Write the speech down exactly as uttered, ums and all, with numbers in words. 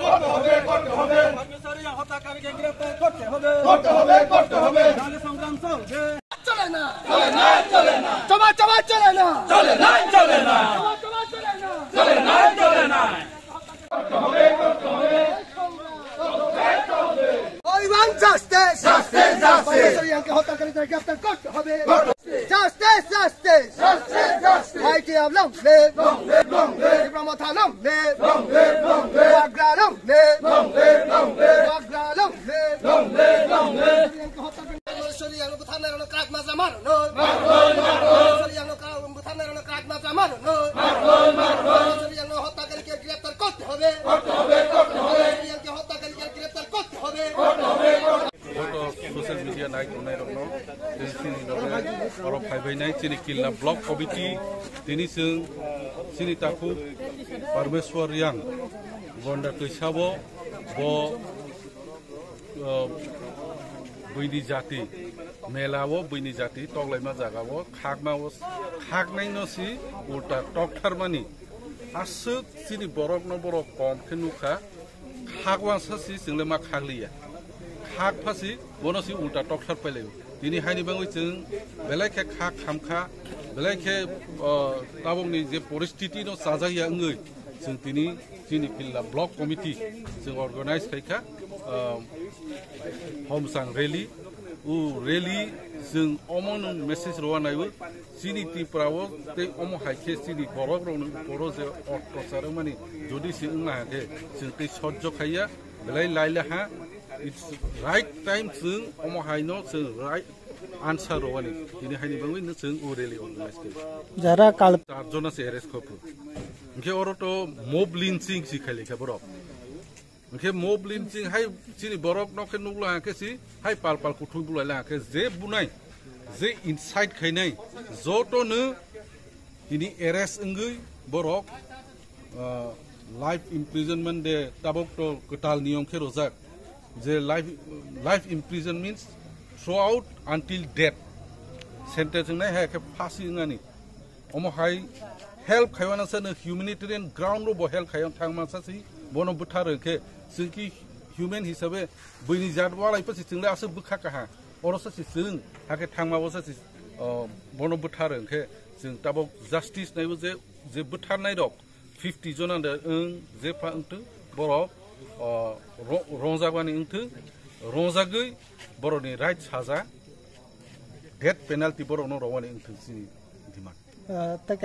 করতে হবে, করতে হবে। কর্মচারী হত্যাকারীকে গ্রেফতার করতে হবে। করতে হবে, করতে হবে। সংগ্রাম চলবে। চলে না, চলে না, চলে না। চলে না, চলে না। We want justice. Justice, justice. কর্মচারী হত্যাকারীদের গ্রেফতার করতে হবে। Justice, justice. Justice, justice. ITF long live. Long live, long live. তীব্র মথা long live. Long live, long live. Bagra long live. Long live, long live. Bagra long live. Long live, long live. কর্মচারী হত্যাকারী Suri yang buthar nai rano krak maja maro no. Suri yang buthar nai rano krak maja maro no. Suri yang hotta kari ke greptar korte hobe. Suri yang ke hotta kari ke greptar korte hobe. Joto social media nai tongnai rokno tei chini loge oro phaibai nai chini Killa Block Committee tini chwng chini takhuk Parmeshwar Yang Gonda Twisabo bo uh, buini jati, mela o buini jati toklaima jaga o khakma o khaknai no si ulta toktharmani aswk chini borok no borok kom khe nukha, khak wansa si chwngle ma khakliya, khak phasi bono si ulta tokthar pailaio. Tini haini bangwi chwng belai khe khak khamkha, belai khe uh, tabokni je poristiti no chajakya wngwi chwng tini chini Killa Block Committee chwng organize khaikha, um, Homsang rally. O rally chwng omo nwng message rwna naiwi chini Tripura o tei omo hai khe chini borok rokni uporo je ottachar wngmani jodi se wngna hakhe chwng tei sojjo khaiya belai laila ha. It's right time chwng omo haino chwng right answer rwani tini haini bangwi no chwng o rally organize khe. Jara kal- Char jona se arrest khophu. Hingkhe oro to mob lynching si khailai kha borok. Hingkhe mob lynching hai chini borok no khe nukla khe si hai pal pal kuthung bulai la khe je bunai je incite khainai joto no tini arrest wngwi borok, ah, life imprisonment de tabok to kwtal niyom khe rojak. Je life, life imprison means throughout until death. Sentence wngnai hai khe phasi wngnani. Omo hai help khaiwana sa no humanitarian ground ro bo help khaiya thangma sa si bono bwthar rwng khe chwng ki human hisabe buini jat walai pa si chwng le aswk bwkha kaha. Oro sa si chwng hakhe thangma bo sa si, oh, bono bwthar rwng khe chwng tabok justice naibo je, je bwtharnai rok fifty jona de wng je pha wngtwng borok, o, ro-, rongjakmani wngtwng, rongjagwi borokni right saja death penalty borokno rwani wngtwng chini demand. Ah, tei